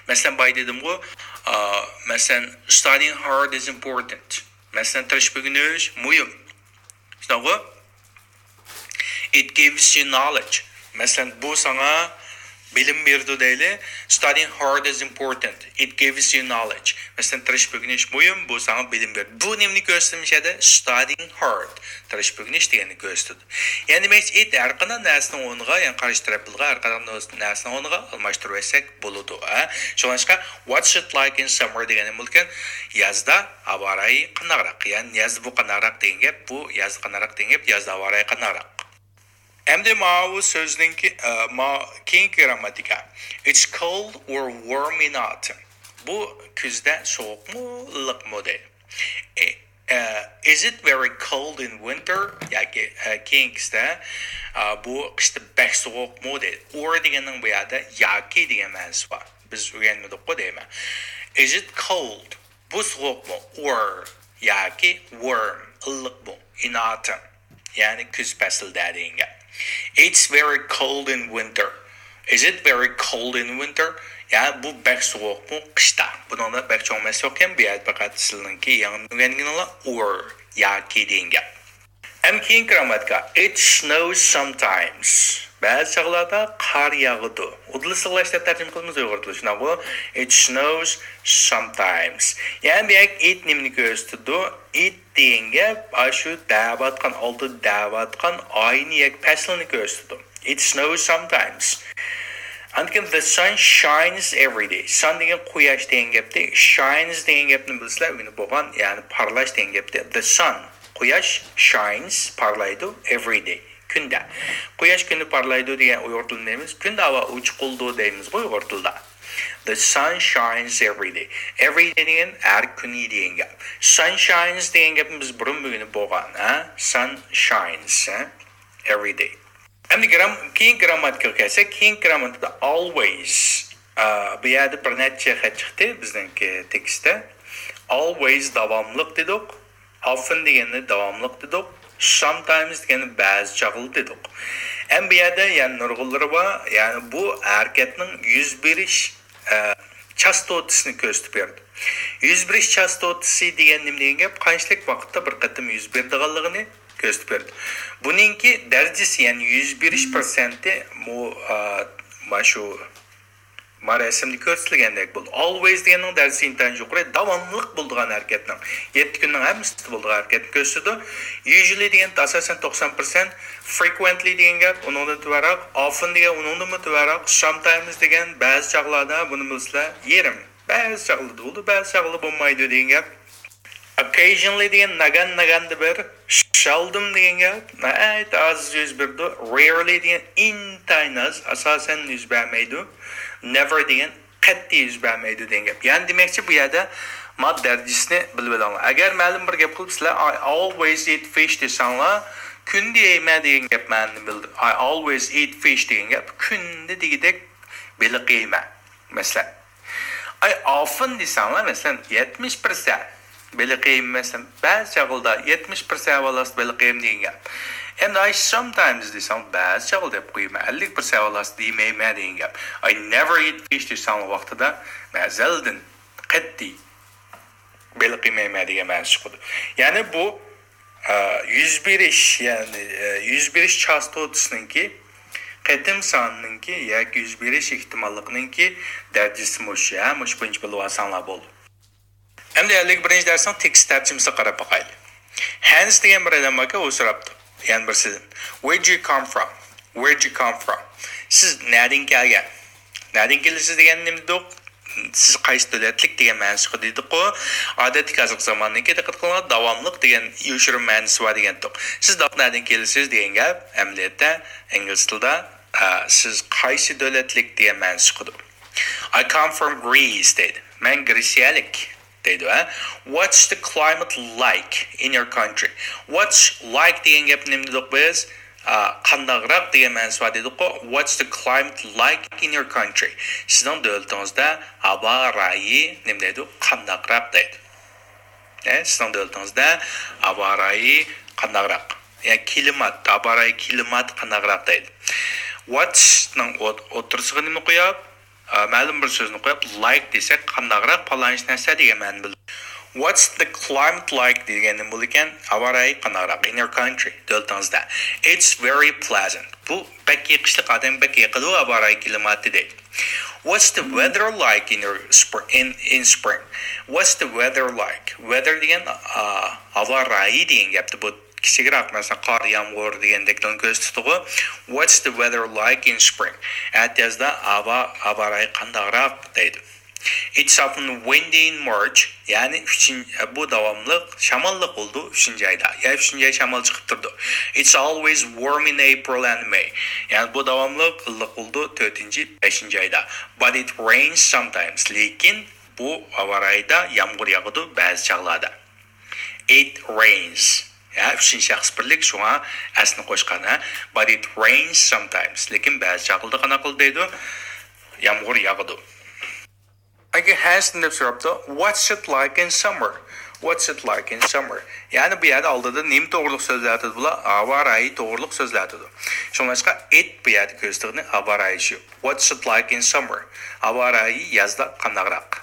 مەسىلەن، بايا دېدىمغۇ، ئا، مەسىلەن، studying hard is important. مەسىلەن، تىرىشىپ ئۆگىنىش مۇھىم. شۇنداقغۇ؟ It gives you knowledge. مەسىلەن، بۇ ساڭا بىلىم بېرىدۇ دەيلى. Studying hard is important. It gives you knowledge. مەسىلەن، تىرىشىپ ئۆگىنىش مۇھىم، بۇ ساڭا بىلىم بېرىدۇ. بۇ نېمىنى كۆرسىتىدۇ مۇشۇ يەردە؟ Studying hard. تىرىشىپ ئۆگىنىش دېگەننى كۆرسىتىدۇ. يەنى دېمەكچى، it ھەر قانداق نەرسىنىڭ ئورنىغا، يەنى قارشى تەرەپ بىلغان ھەر قانداق نەرسىنىڭ ئورنىغا ئالماشتۇرۇۋەتسەك بولىدۇ، ھە؟ شۇڭلاشقا، what's it like in summer دېگەن نېمە بولىدىكەن؟ يازدا ھاۋا رايى قانداقراق؟ يەنى يازدا بۇ قانداقراق دېگەن گەپ، بۇ يازدا قانداقراق دېگەن گەپ، يازدا ھاۋا رايى قانداقراق؟ ئەمدى ماۋۇ سۆزنىڭكى، ئە، ما-، كېيىنكى گىرامماتىكا. It's cold or warm in autumn. بۇ كۈزدە سوغۇقمۇ، ئىللىقمۇ دەيدۇ. ئە، ئە، is it very cold in winter؟ ياكى، ئە، كېيىنكىسىدە، ئە، بۇ قىشتا بەك سوغۇقمۇ دەيدۇ. Or دېگەننىڭ بۇ يەردە ياكى دېگەن مەنىسى بار. بىز ئۆگەنمىدۇققۇ دەيمەن. Is it cold؟ بۇ سوغۇقمۇ؟ Or ياكى warm، ئىللىقمۇ؟ In autumn، يەنى كۈز پەسلىدە دېگەن گەپ. It's very cold in winter. Is it very cold in winter? يەنى بۇ بەك سوغۇقمۇ قىشتا؟ بۇنىڭدا بەك چوڭ مەسىلە يوقكەن، بۇ يەردە پەقەت سىلىنىڭكى يېڭى ئۆگەنگىنىڭلار or ياكى دېگەن گەپ. ئەمدى كېيىنكى گىرامماتىكا. It snows sometimes. بەزى چاغلاردا قار ياغىدۇ. ئۇدۇل سىغلاش دەپ تەرجىمە قىلىمىز ئۇيغۇر تىلى، شۇنداققۇ؟ It snows sometimes. يەنى بۇ يەردە it نېمىنى كۆرسىتىدۇ؟ It دېگەن گەپ ئاشۇ دەۋاتقان، ئالدىدا دەۋاتقان ئاينى ياكى پەسىلنى كۆرسىتىدۇ. It snows sometimes. ئاندىن كېيىن the sun shines every day. Sun دېگەن قۇياش دېگەن گەپتى. Shines دېگەن گەپنى بىلسىلەر، ئۆگىنىپ بولغان، يەنى پارلاش دېگەن گەپتى. The sun، قۇياش، shines، پارلايدۇ، every day، كۈندە. قۇياش كۈندە پارلايدۇ دېگەن ئۇيغۇر تىلىدا دەيمىز، كۈندە ھاۋا ئوچۇق بولىدۇ دەيمىزغۇ ئۇيغۇر تىلىدا. The sun shines every day. Every day دېگەن ھەر كۈنى دېگەن گەپ. Sun shines دېگەن گەپنى بىز بۇرۇن ئۆگىنىپ بولغان، ھە؟ Sun shines، ھە؟ Every day. ئەمدى گرام-، كېيىنكى گرامماتىكىغا كەلسەك، كېيىنكى گرامماتىكىدا always. ئا، بۇ يەردە بىر نەچچە خەت چىقتى بىزنىڭكى تېكىستتە. Always داۋاملىق دېدۇق. Often دېگەننى داۋاملىق دېدۇق. Sometimes دېگەننى بەزى چاغلا دېدۇق. ئەمدى بۇ يەردە يەنە نۇرغۇنلىرى بار. يەنى بۇ ھەرىكەتنىڭ يۈز بېرىش، ئە، چاستوتىسىنى كۆرسىتىپ بېرىدۇ. يۈز بېرىش چاستوتىسى دېگەن نېمە دېگەن گەپ؟ قانچىلىك ۋاقىتتا بىر قېتىم يۈز بېرىدىغانلىقىنى كۆرسىتىپ بېرىدۇ. بۇنىڭكى دەرىجىسى، يەنى يۈز بېرىش پىرسەنتى مۇ-، ئا، مانا شۇ، ما رەسىمدە كۆرسىتىلگەندەك بولىدۇ. Always دېگەننىڭ دەرىجىسى ئىنتايىن يۇقىرى، داۋاملىق بولىدىغان ھەرىكەتنىڭ، يەتتە كۈننىڭ ھەممىسىدە بولىدىغان ھەرىكەتنى كۆرسىتىدۇ. Usually دېگەن ئاساسەن توقسان پىرسەنت، frequently دېگەن گەپ ئۇنىڭدىن تۆۋەنرەك، often دېگەن ئۇنىڭدىنمۇ تۆۋەنرەك، sometimes دېگەن بەزى چاغلاردا، بۇنى بىلسىلەر، يېرىم. بەزى چاغلىدا بولىدۇ، بەزى چاغلىدا بولمايدۇ دېگەن گەپ. Occasionally دېگەن ناگان ناگاندا بىر، seldom دېگەن گەپ ناھايىتى ئاز يۈز بېرىدۇ، rarely دېگەن ئىنتايىن ئاز، ئاساسەن يۈز بەرمەيدۇ، never دېگەن قەتئىي يۈز بەرمەيدۇ دېگەن گەپ. يەنى دېمەكچى، بۇ يەردە ما دەرىجىسىنى بىلىۋېلىڭلار. ئەگەر مەلۇم بىر گەپ قىلىپ سىلەر I always eat fish دېسەڭلار، كۈندە يەيمەن دېگەن گەپ مەنىنى بىلدۈرىدۇ. I always eat fish دېگەن گەپ كۈندە دېگۈدەك بېلىق يەيمەن. مەسىلەن، I often دېسەڭلار، مەسىلەن، يەتمىش پىرسەنت بېلىق يەيمەن، مەسىلەن، بەزى چاغلىدا يەتمىش پىرسەنت ھاۋالاسىدا بېلىق يەيمەن دېگەن گەپ. ئەمدى I sometimes دېسەڭ، بەزى چاغلىدا يەپ قويىمەن، ئەللىك پىرسەنت ھاۋالاسىدا يېمەيمەن دېگەن گەپ. I never eat fish دېسەڭلار ۋاقتىدا، مەن ئەزەلدىن قەتئىي بېلىق يېمەيمەن دېگەن مەنىسى چىقىدۇ. يەنى بۇ، ئە، يۈز بېرىش، يەنى، ئە، يۈز بېرىش چاستوتىسىنىڭكى، قېتىم سانىنىڭكى ياكى يۈز بېرىش ئېھتىماللىقىنىڭكى دەرىجىسى مۇشۇ، ھە، مۇشۇ بويىچە بىلىۋالساڭلار بولدى. ئەمدى ئەللىك بىرىنچى دەرسنىڭ تېكىست تەرجىمىسىگە قاراپ باقايلى. ھەنس دېگەن بىر ئادەم باركەن، ئۇ سوراپتۇ. يەنە بىرسىدىن، Where do you come from? Where do you come from? سىز نەدىن كەلگەن؟ نەدىن كېلىسىز دېگەن نېمە دېدۇق؟ سىز قايسى دۆلەتلىك دېگەن مەنىسى چىقىدۇ دېدۇققۇ. ئادەتتىكى ھازىرقى زاماننىڭكى دىققەت قىلىڭلار، داۋاملىق دېگەن يوشۇرۇن مەنىسى بار دېگەنتۇق. سىز داپ نەدىن كېلىسىز دېگەن گەپ ئەمەلىيەتتە ئىنگلىز تىلىدا، ئە، سىز قايسى دۆلەتلىك دېگەن مەنىسى چىقىدۇ. I come from Greece دەيدۇ. مەن گرېتسىيەلىك دەيدۇ، ھە. What's the climate like in your country? What's like دېگەن گەپنى نېمە دېدۇق بىز؟ ئا، قانداقراق دېگەن مەنىسى بار دېدۇققۇ. What's the climate like in your country? سىزنىڭ دۆلىتىڭىزدە ھاۋا رايى نېمە دەيدۇ؟ قانداقراق دەيدۇ. ئە، سىزنىڭ دۆلىتىڭىزدە ھاۋا رايى قانداقراق؟ يا كىلىمات، ھاۋا رايى كىلىماتى قانداقراق دەيدۇ. What's نىڭ ئوت-، ئوتتۇرىسىغا نېمىنى قويۇپ، ئا، مەلۇم بىر سۆزنى قويۇپ، like دېسەك، قانداقراق پالانچى نەرسە دېگەن مەنىنى بىلدۈرىدۇ. What's the climate like دېگەن نېمە بولىدىكەن؟ ھاۋا رايى قانداقراق؟ In your country، دۆلىتىڭىزدە. It's very pleasant. بۇ بەك يېقىشلىق، ئادەمگە بەك يېقىدۇ، ھاۋا رايى كىلىماتى دەيدۇ. What's the weather like in your spr-، in, in spring? What's the weather like? Weather دېگەن، ئا، ھاۋا رايى دېگەن گەپتە بۇ. كىچىكرەك، مەسىلەن، قار، يامغۇر دېگەندەكلەرنى كۆرسىتىدىغۇ. What's the weather like in spring? ئەتىيازدا ھاۋا، ھاۋا رايى قانداقراق دەيدۇ. It's often windy in March، يەنى ئۈچىنچى، بۇ داۋاملىق شاماللىق بولىدۇ ئۈچىنچى ئايدا. يا ئۈچىنچى ئاي شامال چىقىپ تۇرىدۇ. It's always warm in April and May. يەنى بۇ داۋاملىق ئىللىق بولىدۇ تۆتىنچى، بەشىنچى ئايدا. But it rains sometimes. لېكىن بۇ ھاۋا رايىدا يامغۇر ياغىدۇ بەزى چاغلاردا. It rains. يا، ئۈچىنچى شەخس بىرلىك، شۇڭا ئەسنى قوشقان، ھە. But it rains sometimes. لېكىن بەزى چاغلىرىدا قانداق قىلىدۇ دەيدۇ؟ يامغۇر ياغىدۇ. ئاكا، ھەسىن دەپ سوراپتۇ. What's it like in summer? What's it like in summer? يەنى بۇ يەردە ئالدىدا نېمە توغرىلىق سۆزلەۋاتىدۇ بۇلار؟ ھاۋا رايى توغرىلىق سۆزلەۋاتىدۇ. شۇڭلاشقا it بۇ يەردە كۆرسىتىدىغىنى ھاۋا رايى شۇ. What's it like in summer? ھاۋا رايى يازدا قانداقراق؟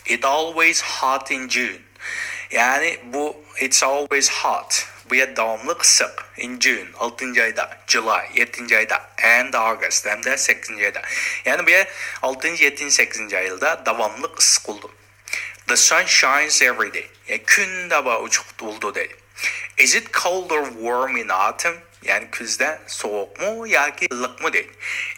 It always hot in June. يەنى بۇ it's always hot. بۇ يەر داۋاملىق ئىسسىق. In June، ئالتىنچى ئايدا، July، يەتتىنچى ئايدا، and August، ھەمدە سەككىزىنچى ئايدا. يەنى بۇ يەر ئالتىنچى، يەتتىنچى، سەككىزىنچى ئايلاردا داۋاملىق ئىسسىق بولىدۇ. The sun shines every day. يەنى كۈن داۋا ئوچۇق بولىدۇ دەيدۇ. Is it cold or warm in autumn? يەنى كۈزدە سوغۇقمۇ ياكى ئىللىقمۇ دەيدۇ.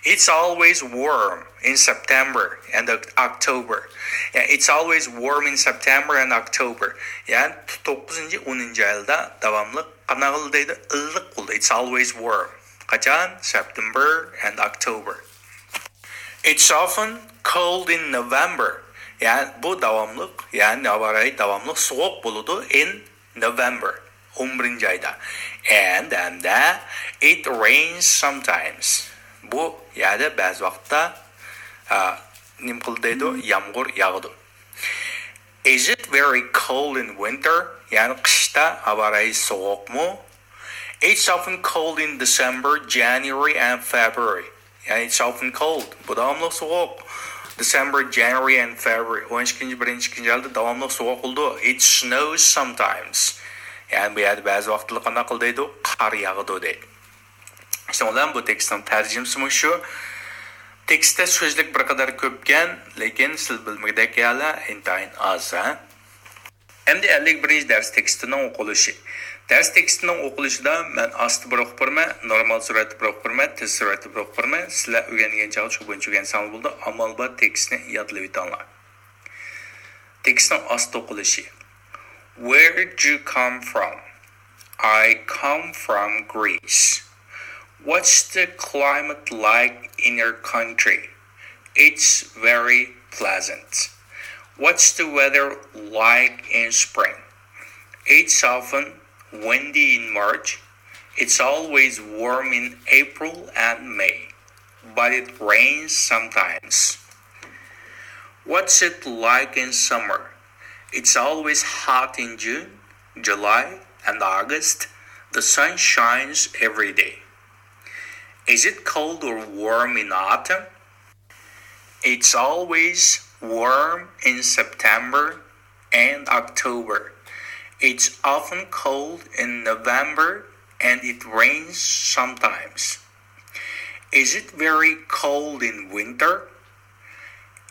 It's always warm in September and Oc-، October. يەنى it's always warm in September and October. يەنى توققۇزىنچى، ئونىنچى ئايلاردا داۋاملىق قانداق دەيدۇ؟ ئىللىق بولىدۇ. It's always warm. قاچان؟ September and October. It's often cold in November. يەنى بۇ داۋاملىق، يەنى ھاۋا رايى داۋاملىق سوغۇق بولىدۇ in November، ئون بىرىنچى ئايدا. And ھەمدە it rains sometimes. بۇ يەردە بەزى ۋاقىتتا، ئا، نېمە قىلىدۇ دەيدۇ؟ يامغۇر ياغىدۇ. Is it very cold in winter? يەنى قىشتا ھاۋا رايى سوغۇقمۇ؟ It's often cold in December, January and February. يەنى it's often cold. بۇ داۋاملىق سوغۇق. December, January and February. ئون ئىككىنچى، بىرىنچى، ئىككىنچى ئايلاردا داۋاملىق سوغۇق بولىدۇ. It snows sometimes. يەنى بۇ يەردە بەزى ۋاقىتلار قانداق قىلىدۇ دەيدۇ؟ قار ياغىدۇ دەيدۇ. شۇنىڭ بىلەن بۇ تېكىستنىڭ تەرجىمىسى مۇشۇ. تېكىستتە سۆزلۈك بىر قەدەر كۆپكەن، لېكىن سىز بىلمىگۈدەك يەرلەر ئىنتايىن ئاز، ھە؟ ئەمدى ئەللىك بىرىنچى دەرس تېكىستىنىڭ ئوقۇلۇشى. دەرس تېكىستىنىڭ ئوقۇلۇشىدا مەن ئاستا بىر ئوقۇپ بېرىمەن، نورمال سۈرئەتتە بىر ئوقۇپ بېرىمەن، تېز سۈرئەتتە بىر ئوقۇپ بېرىمەن. سىلەر ئۆگەنگەن چاغدا شۇ بويىچە ئۆگەنسەڭلار بولىدۇ. ئامال بار تېكىستنى يادلىۋېتىڭلار. تېكىستنىڭ ئاستا ئوقۇلۇشى. Where do you come from? I come from Greece. What's the climate like in your country? It's very pleasant. What's the weather like in spring? It's often windy in March. It's always warm in April and May, but it rains sometimes. What's it like in summer? It's always hot in June, July, and August. The sun shines every day. Is it cold or warm in autumn? It's always warm in September and October. It's often cold in November and it rains sometimes. Is it very cold in winter?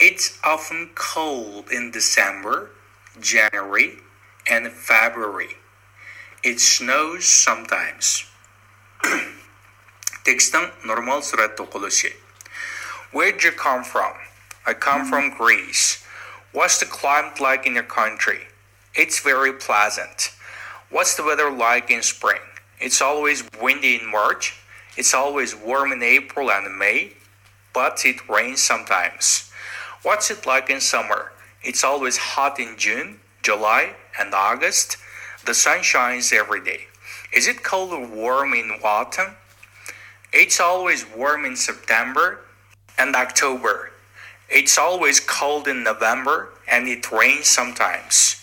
It's often cold in December, January, and February. It snows sometimes. تېكىستنىڭ نورمال سۈرئەتتە ئوقۇلۇشى. Where do you come from? I come from Greece. What's the climate like in your country? It's very pleasant. What's the weather like in spring? It's always windy in March. It's always warm in April and May, but it rains sometimes. What's it like in summer? It's always hot in June, July, and August. The sun shines every day. Is it cold or warm in autumn? It's always warm in September and October. It's always cold in November and it rains sometimes.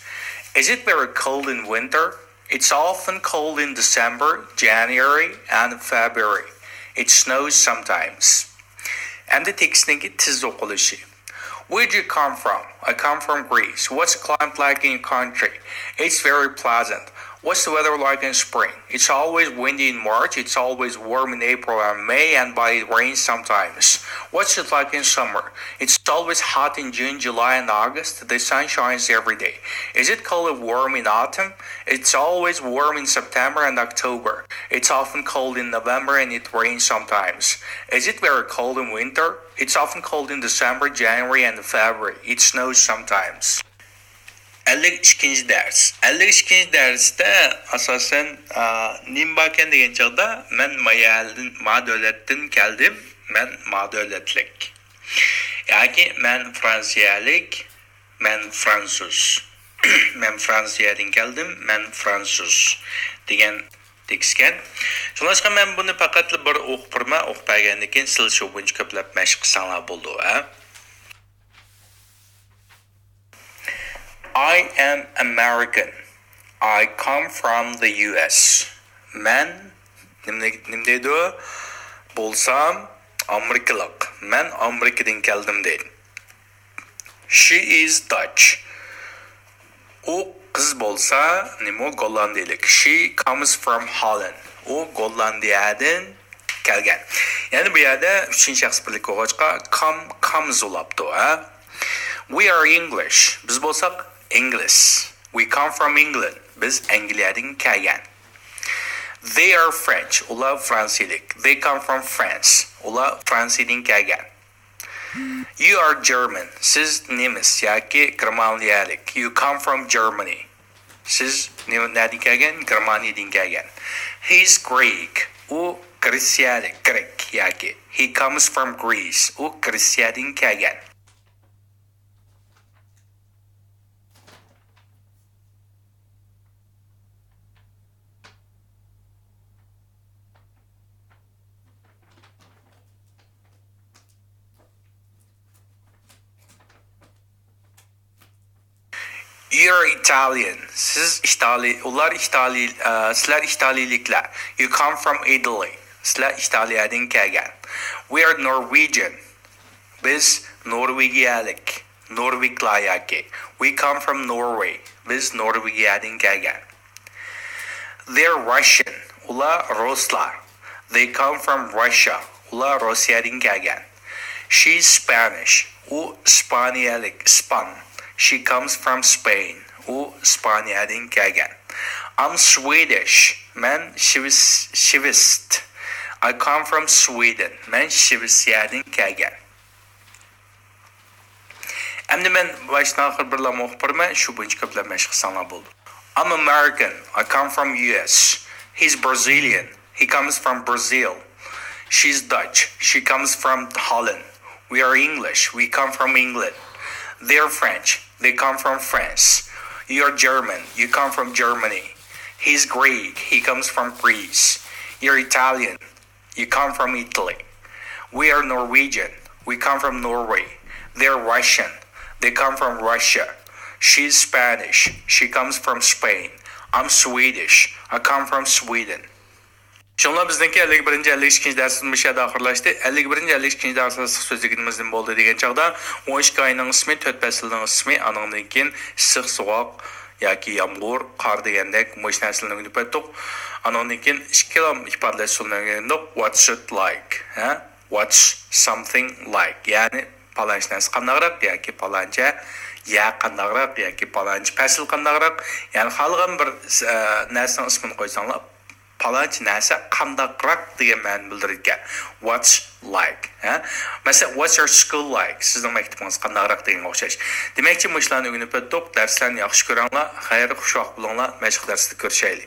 Is it very cold in winter? It's often cold in December, January, and February. It snows sometimes. ئەمدى تېكىستنىڭكى تېز ئوقۇلۇشى. Where do you come from? I come from Greece. What's the climate like in your country? It's very pleasant. What's the weather like in spring? It's always windy in March. It's always warm in April and May, and but it rains sometimes. What's it like in summer? It's always hot in June, July, and August. The sun shines every day. Is it cold or warm in autumn? It's always warm in September and October. It's often cold in November and it rains sometimes. Is it very cold in winter? It's often cold in December, January, and February. It snows sometimes. ئەللىك ئىككىنچى دەرس. ئەللىك ئىككىنچى دەرستە ئاساسەن، ئا، نېمە باركەن دېگەن چاغدا، مەن ما يەردىن، ما دۆلەتتىن كەلدىم، مەن ما دۆلەتلىك. ياكى مەن فرانسىيەلىك، مەن فرانسۇز. مەن فرانسىيەدىن كەلدىم، مەن فرانسۇز دېگەن تېكىستكەن. شۇڭلاشقا مەن بۇنى پەقەتلا بىر ئوقۇپ بېرىمەن، ئوقۇپ بەرگەندىن كېيىن سىلەر شۇ بويىچە كۆپلەپ مەشىق قىلساڭلار بولىدۇ، ھە؟ I am American. I come from the U S. مەن نېمە، نېمە دەيدۇ؟ بولسام ئامېرىكىلىق. مەن ئامېرىكىدىن كەلدىم دەيدۇ. She is Dutch. ئۇ قىز بولسا نېمە، گوللاندىيىلىك. She comes from Holland. ئۇ گوللاندىيەدىن كەلگەن. يەنى بۇ يەردە ئۈچىنچى شەخس بىرلىك بولغاچقا come، comes بولاپتۇ، ھە؟ We are English. بىز بولساق ئىنگلىز. We come from England. بىز ئەنگلىيەدىن كەلگەن. They are French. ئۇلار فرانسىيىلىك. They come from France. ئۇلار فرانسىيىدىن كەلگەن. You are German. سىز نېمىس ياكى گېرمانىيەلىك. You come from Germany. سىز نېمە، نەدىن كەلگەن؟ گېرمانىيەدىن كەلگەن. He's Greek. ئۇ گرېتسىيەلىك، گرېك ياكى. He comes from Greece. ئۇ گرېتسىيەدىن كەلگەن. You're Italian. سىز ئىتالىي، ئۇلار ئىتالىي، ئە، سىلەر ئىتالىيلىكلەر. You come from Italy. سىلەر ئىتالىيەدىن كەلگەن. We are Norwegian. بىز نورۋېگىيەلىك. نورۋېگلار ياكى. We come from Norway. بىز نورۋېگىيەدىن كەلگەن. They're Russian. ئۇلار رۇسلار. They come from Russia. ئۇلار روسىيەدىن كەلگەن. She's Spanish. ئۇ ئىسپانىيەلىك، ئىسپان. She comes from Spain. ئۇ ئىسپانىيەدىن كەلگەن. I'm Swedish. مەن شىۋېس-، شىۋېست. I come from Sweden. مەن شىۋېتسىيەدىن كەلگەن. ئەمدى مەن باشتىن ئاخىر بىرلا ئوقۇپ بېرىمەن، شۇ بويىچە كۆپلەپ مەشىق قىلساڭلار بولىدۇ. I'm American. I come from U S. He's Brazilian. He comes from Brazil. She's Dutch. She comes from Holland. We are English. We come from England. They're French. They come from France. You're German. You come from Germany. He's Greek. He comes from Greece. You're Italian. You come from Italy. We are Norwegian. We come from Norway. They're Russian. They come from Russia. She's Spanish. She comes from Spain. I'm Swedish. I come from Sweden. شۇڭلار بىزنىڭكى ئەللىك بىرىنچى، ئەللىك ئىككىنچى دەرسىمىز مۇشۇ يەردە ئاخىرلاشتى. ئەللىك بىرىنچى، ئەللىك ئىككىنچى دەرسلەر سىزىق سۆزلۈكىمىز نېمە بولدى دېگەن چاغدا، ئون ئىككى ئاينىڭ ئىسمى، تۆت پەسىلنىڭ ئىسمى، ئانىڭدىن كېيىن ئىسسىق، سوغۇق ياكى يامغۇر، قار دېگەندەك مۇشۇ نەرسىلەرنى ئۆگىنىپ ئۆتتۇق. ئانىڭدىن كېيىن ئىككىلا ئىپادىلەش ئۇسۇلىنى ئۆگەندۇق. What's it like؟ ھە؟ What's something like؟ يەنى پالانچە نەرسە قانداقراق ياكى پالانچە يەر قانداقراق ياكى پالانچە پەسىل قانداقراق؟ يەنى خالىغان بىر، ئە، نەرسىنىڭ ئىسمىنى قويساڭلار، پالانچە نەرسە قانداقراق دېگەن مەنىنى بىلدۈرىدىكەن. What's like؟ ھە؟ مەسىلەن، What's your school like؟ سىزنىڭ مەكتىپىڭىز قانداقراق دېگەنگە ئوخشاش. دېمەكچى، مۇشۇلارنى ئۆگىنىپ ئۆتتۇق. دەرسلەرنى ياخشى كۆرۈڭلار. خەير، خۇش ۋاقىت بولۇڭلار. مەشىق دەرسىدە كۆرۈشەيلى.